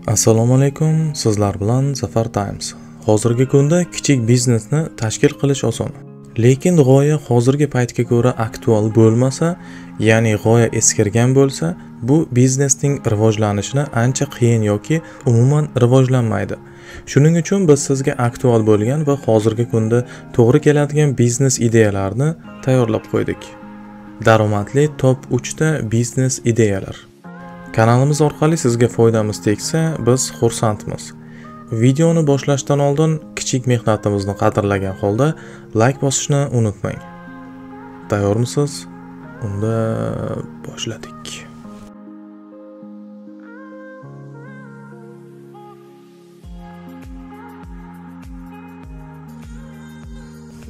Assalomu alaykum, sizlar bilan Zafar Times. Hozirgi kunda kichik biznesni tashkil qilish oson. Lekin g'oya hozirgi paytga ko'ra aktual bo'lmasa, ya'ni g'oya eskirgan bo'lsa, bu biznesning rivojlanishini ancha qiyin yoki umuman rivojlanmaydi. Shuning uchun biz sizga aktual bo'lgan va hozirgi kunda to'g'ri keladigan biznes ideyalarni tayyorlab qo'ydik. Daromadli top 3 ta biznes ideyalar. Kanalimiz orqali sizga foydamiz tegsa, biz xursandmiz. Videoni boshlashdan oldin kichik mehnatimizni qadrlagan holda like bosishni unutmang. Tayyormisiz? Unda boshladik.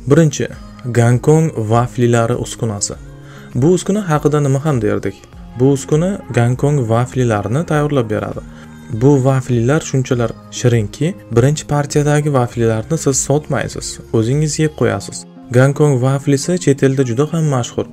Birinchi, Gonkong vaflilari uskunasi. Bu uskuna haqida nima ham derdik? Bu uskuna Gonkong vaflilarini tayyorlab beradi. Bu vaflilar shunchalar shirinki, birinchi partiyadagi vaflilarni siz sotmaysiz, o'zingiz yeb qo'yasiz. Gonkong vaflisi chet elda juda ham mashhur.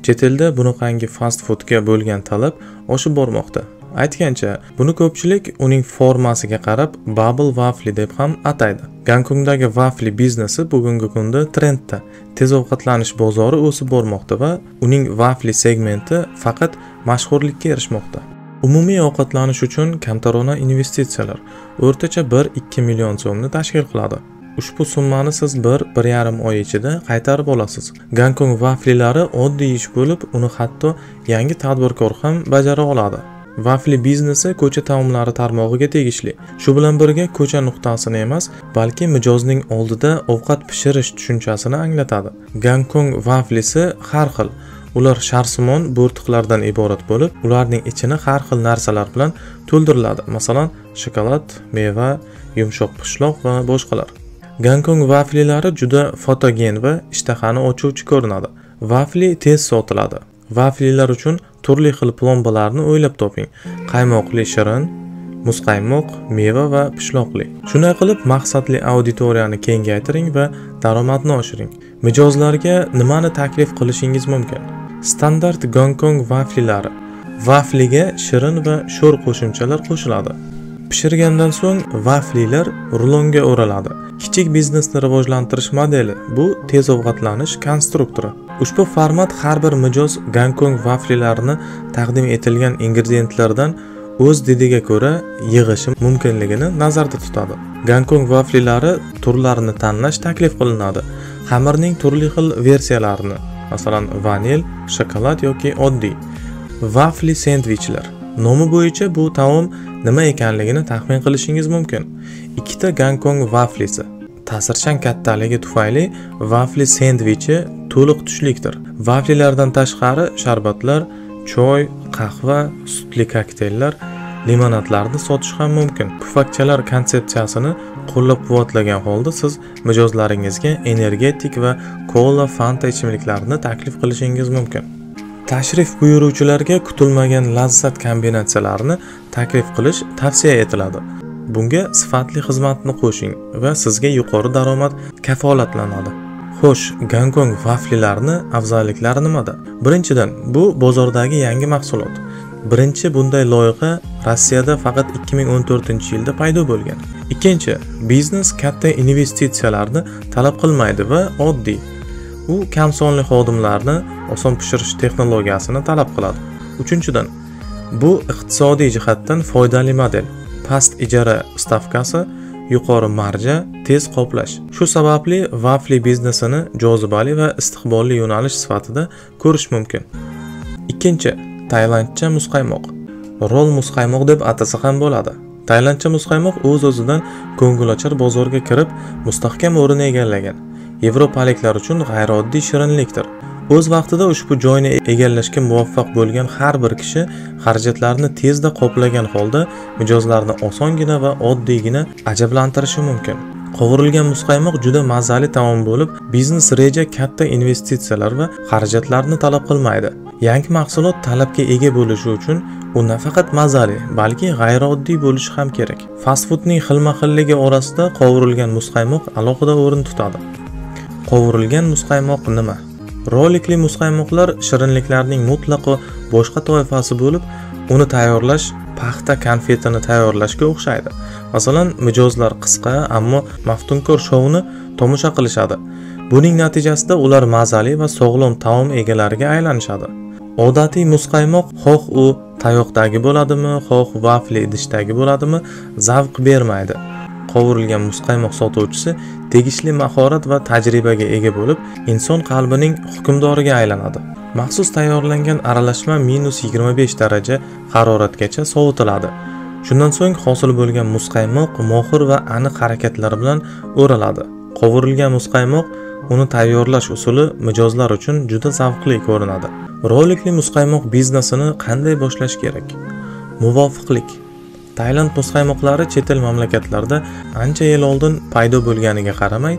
Chet elda bunaqangi fast foodga bo'lgan talab oshib bormoqda. Aytgancha, buni ko'pchilik uning formasiga qarab bubble vafli deb ham ataydi. Gonkongdagi vafli biznesi bugungi kunda trendda. Tez ovqatlanish bozori o'sib bormoqda va uning vafli segmenti faqat mashhurlikka erishmoqda. Umumiy ovqatlanish uchun kamtarona investitsiyalar o'rtacha 1-2 million so'mni tashkil qiladi. Ushbu summani siz 1-1,5 oy ichida qaytarib olasiz. Gonkong vaflilari oddiy ish bo'lib, uni hatto yangi tadbirkor ham bajara oladi. Vafli biznesi ko'cha taomlari tarmog'iga tegishli. Shu bilan birga ko'cha nuqtasini emas, balki mijozning oldida ovqat pishirish tushunchasini anglatadi. Gonkong vaflisi har xil. Ular sharsimon bo'rtiqlardan iborat bo'lib, ularning ichini har xil narsalar bilan to'ldiriladi. Masalan, shokolad, meva, yumshoq pishloq va boshqalar. Gonkong vaflilari juda fotogen va ishtahani ochuvchi ko'rinadi. Vafli tez sotiladi. Vaflilar uchun turli xil plombalarni o'ylab toping. Qaymoqli shirin, muzqaymoq, meva va pishloqli. Shunday qilib, maqsadli auditoriyani kengaytiring va daromadni oshiring. Mijozlarga nimani taklif qilishingiz mumkin? Standart Gonkong vaflilari. Vafliga shirin va sho'r qo'shimchalar qo'shiladi. Pishirgandan so'ng vaflilar rulonga o'raladi. Kichik biznesni rivojlantirish modeli bu tez ovqatlanish konstruktori. Ushbu format har bir mijoz Gonkong vaflilarini taqdim etilgan ingrediyentlardan o'z didiga ko'ra yig'ishi mumkinligini nazarda tutadi. Gonkong vaflilari turlarini tanlash taklif qilinadi. Xamirning turli xil versiyalarini, masalan, vanil, shokolad yoki oddiy. Vafli sendvichlar. Nomi bo'yicha bu taom nima ekanligini taxmin qilishingiz mumkin. Ikkita Gonkong vaflisi. Ta'sirchan kattaligi tufayli vafli sendvichi to'liq tushlikdir. Vaflilardan tashqari sharbatlar, choy, qahva, sutli kokteyllar, limonadlarni sotish ham mumkin. Pufakchalar konsepsiyasini qo'llab-quvvatlagan holda siz mijozlaringizga energetik va kola, fanta ichimliklarini taklif qilishingiz mumkin. Tashrif buyuruvchilarga kutilmagan lazzat kombinatsiyalarini taklif qilish tavsiya etiladi. Bunga sifatli xizmatni qo'shing va sizga yuqori daromad kafolatlanadi. Xo'sh, Gonkong vaflilarini afzalliklari nimada? Birinchidan, bu bozordagi yangi mahsulot. Birinchi bunday loyiha Rossiyada faqat 2014-yilda paydo bo'lgan. Ikkinchi, biznes katta investitsiyalarni talab qilmaydi va oddiy. U kam sonli xodimlarni oson pishirish texnologiyasini talab qiladi. Uchinchidan, bu iqtisodiy jihatdan foydali model. Past ijara stavkasi, yuqori marja, tez qoplash. Shu sababli vafli biznesini jozibali va istiqbolli yo'nalish sifatida ko'rish mumkin. Ikkinchi, Tailandcha muzqaymoq. Rol muzqaymoq deb atasa ham bo'ladi. Tailandcha muzqaymoq o'z-o'zidan ko'ngilochar bozorga kirib, mustahkam o'rin egallagan. Yevropaliklar uchun g'ayrioddiy shirinlikdir. O'z vaqtida ushbu joyni egallashga muvaffaq bo'lgan har bir kishi xarajatlarni tezda qoplagan holda mijozlarni osongina va oddiygina ajablantirishi mumkin. Qovurilgan muzqaymoq juda mazali taom bo'lib, biznes reja katta investitsiyalar va xarajatlarni talab qilmaydi. Yangi mahsulot talabga ega bo'lishi uchun u nafaqat mazali, balki g'ayrioddiy bo'lishi ham kerak. Fast foodning xilma-xilligi orasida qovurilgan muzqaymoq alohida o'rin tutadi. Qovurilgan muzqaymoq nima? Rolikli muzqaymoqlar shirinliklarning mutlaqo boshqa toifasi bo'lib, uni tayyorlash paxta konfetini tayyorlashga o'xshaydi. Masalan, mijozlar qisqa, ammo maftunkor shouni tomosha qilishadi. Buning natijasida ular mazali va sog'lom taom egalariga aylanishadi. Odatiy muzqaymoq xoh u tayoqdagi bo'ladimi, xoh vafli idishdagi bo'ladimi, zavq bermaydi. Qovurilgan muzqaymoq sotuvchisi tegishli mahorat va tajribaga ega bo'lib, inson qalbining hukmdoriga aylanadi. Maxsus tayyorlangan aralashma -25 daraja haroratgacha sovitiladi. Shundan so'ng hosil bo'lgan muzqaymoq mohir va aniq harakatlar bilan o'raladi. Qovurilgan muzqaymoq uni tayyorlash usuli mijozlar uchun juda zavqli ko'rinadi. Rolikli muzqaymoq biznesini qanday boshlash kerak? Muvofiqlik. Tailand muzqaymoqlari chet el mamlakatlarda ancha yil oldin paydo bo'lganiga qaramay,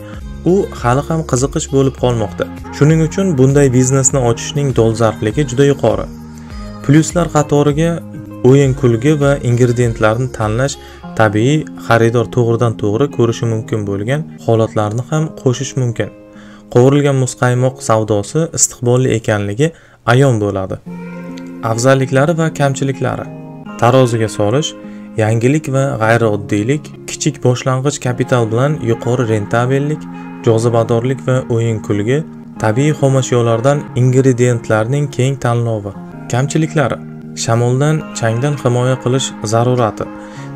u hali ham qiziqish bo'lib qolmoqda. Shuning uchun bunday biznesni ochishning dolzarbligi juda yuqori. Plyuslar qatoriga o'yin kulgi va ingrediyentlarni tanlash, tabiiy xaridor to'g'ridan-to'g'ri ko'rishi mumkin bo'lgan holatlarni ham qo'shish mumkin. Qovurilgan muzqaymoq savdosi istiqbolli ekanligi ayon bo'ladi. Afzalliklari va kamchiliklari. Taroziga solish, yangilik va g'ayrioddiylik, kichik boshlang'ich kapital bilan yuqori rentabellik, jozibadorlik va o'yin kulgi, tabiiy xomashyolardan ingrediyentlarning keng tanlovi. Kamchiliklari: shamoldan, changdan himoya qilish zarurati,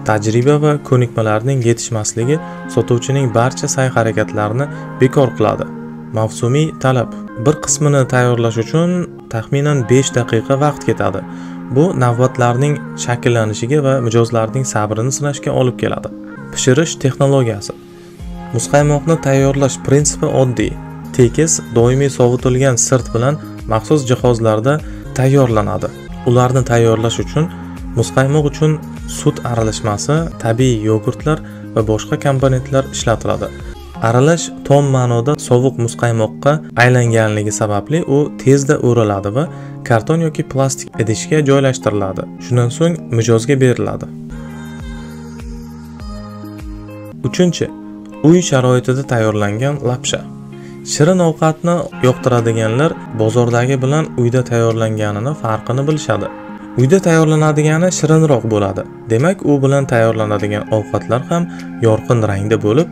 tajriba va ko'nikmalarning yetishmasligi sotuvchining barcha sa'y-harakatlarini bekor qiladi. Mavsumiy talab. Bir qismini tayyorlash uchun taxminan 5 daqiqa vaqt ketadi. Bu navbatlarning shakllanishiga va mijozlarning sabrini sinashga olib keladi. Pishirish texnologiyasi. Muzqaymoqni tayyorlash prinsipi oddiy. Tekis, doimiy sovitilgan sirt bilan maxsus jihozlarda tayyorlanadi. Ularni tayyorlash uchun muzqaymoq uchun sut aralashmasi, tabiiy yogurtlar va boshqa komponentlar ishlatiladi. Aralash tom ma'noda sovuq muzqaymoqqa aylanganligi sababli u tezda o'raladi va karton yoki plastik idishga joylashtiriladi. Shundan so'ng mijozga beriladi. 3. Uy sharoitida tayyorlangan lapsha. Shirin ovqatni yoqtiradiganlar bozordagi bilan uyda tayyorlanganini farqini bilishadi. Uyda tayyorlanadigani shirinroq bo'ladi. Demak, u bilan tayyorlanadigan ovqatlar ham yorqin rangda bo'lib,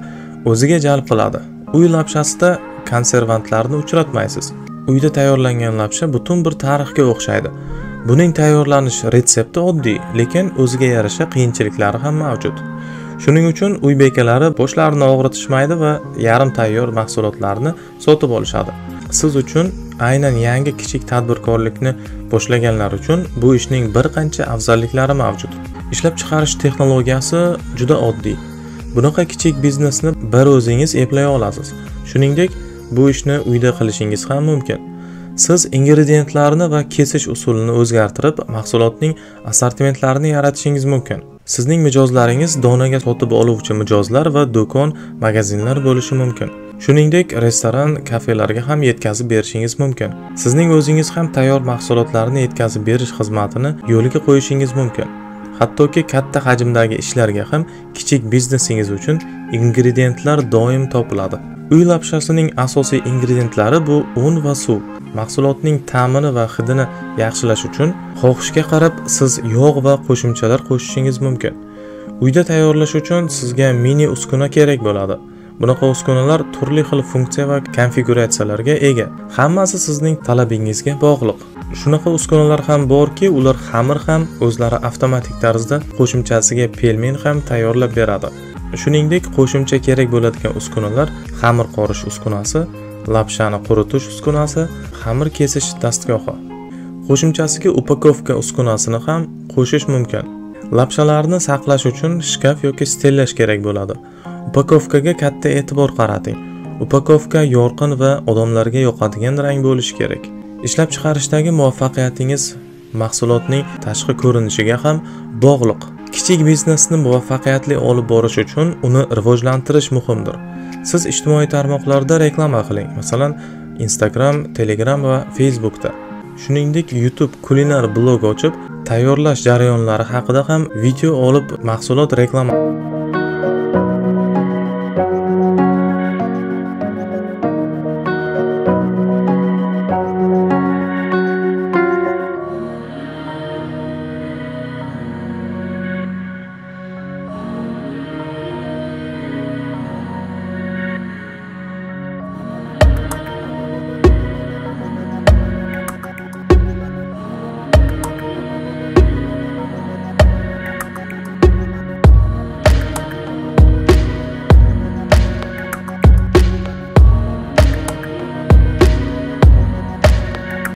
o'ziga jalb qiladi. Uy lapshasida konservantlarni uchratmaysiz. Uyda tayyorlangan lapsha butun bir tarixga o'xshaydi. Buning tayyorlanish retsepti oddiy, lekin o'ziga yarasha qiyinchiliklari ham mavjud. Shuning uchun uy bekalari boshlarini og'ritishmaydi va yarim tayyor mahsulotlarni sotib olishadi. Siz uchun aynan yangi kichik tadbirkorlikni boshlaganlar uchun bu ishning bir qancha afzalliklari mavjud. Ishlab chiqarish texnologiyasi juda oddiy. Bunaqa kichik biznesni bir o'zingiz eplay olasiz. Shuningdek, bu ishni uyda qilishingiz ham mumkin. Siz ingrediyentlarni va kesish usulini o'zgartirib, mahsulotning assortimentlarini yaratishingiz mumkin. Sizning mijozlaringiz donaga sotib oluvchi mijozlar va do'kon, magazinlar bo'lishi mumkin. Shuningdek, restoran, kafelarga ham yetkazib berishingiz mumkin. Sizning o'zingiz ham tayyor mahsulotlarni yetkazib berish xizmatini yo'lga qo'yishingiz mumkin. Hattoki katta hajmdagi ishlarga ham kichik biznesingiz uchun ingrediyentlar doim topiladi. Uy lapshasining asosiy ingredientlari bu un va suv. Mahsulotning ta'mini va hidini yaxshilash uchun xohishga qarab siz yog' va qo'shimchalar qo'shishingiz mumkin. Uyda tayyorlash uchun sizga mini uskuna kerak bo'ladi. Bunaqa uskunalar turli xil funksiya va konfiguratsiyalarga ega. Hammasi sizning talabingizga bog'liq. Shunaqa uskunalar ham borki, ular xamir ham o'zlari avtomatik tarzda qo'shimchasiga pelmen ham tayyorlab beradi. Shuningdek, qo'shimcha kerak bo'ladigan uskunalar xamir qorish uskunasi, lapshani quritish uskunasi, xamir kesish dastgohi. Qo'shimchasiga upakovka uskunasini ham qo'shish mumkin. Lapshalarni saqlash uchun shkaf yoki stellash kerak bo'ladi. Upakovkaga katta e'tibor qarating. Upakovka yorqin va odamlarga yoqadigan rang bo'lishi kerak. Ishlab chiqarishdagi muvaffaqiyatingiz mahsulotning tashqi ko'rinishiga ham bog'liq. Kichik biznesni muvaffaqiyatli olib borish uchun uni rivojlantirish muhimdir. Siz ijtimoiy tarmoqlarda reklama qiling, masalan, Instagram, Telegram va Facebookda. Shuningdek, YouTube kulinar blog ochib, tayyorlash jarayonlari haqida ham video olib, mahsulot reklama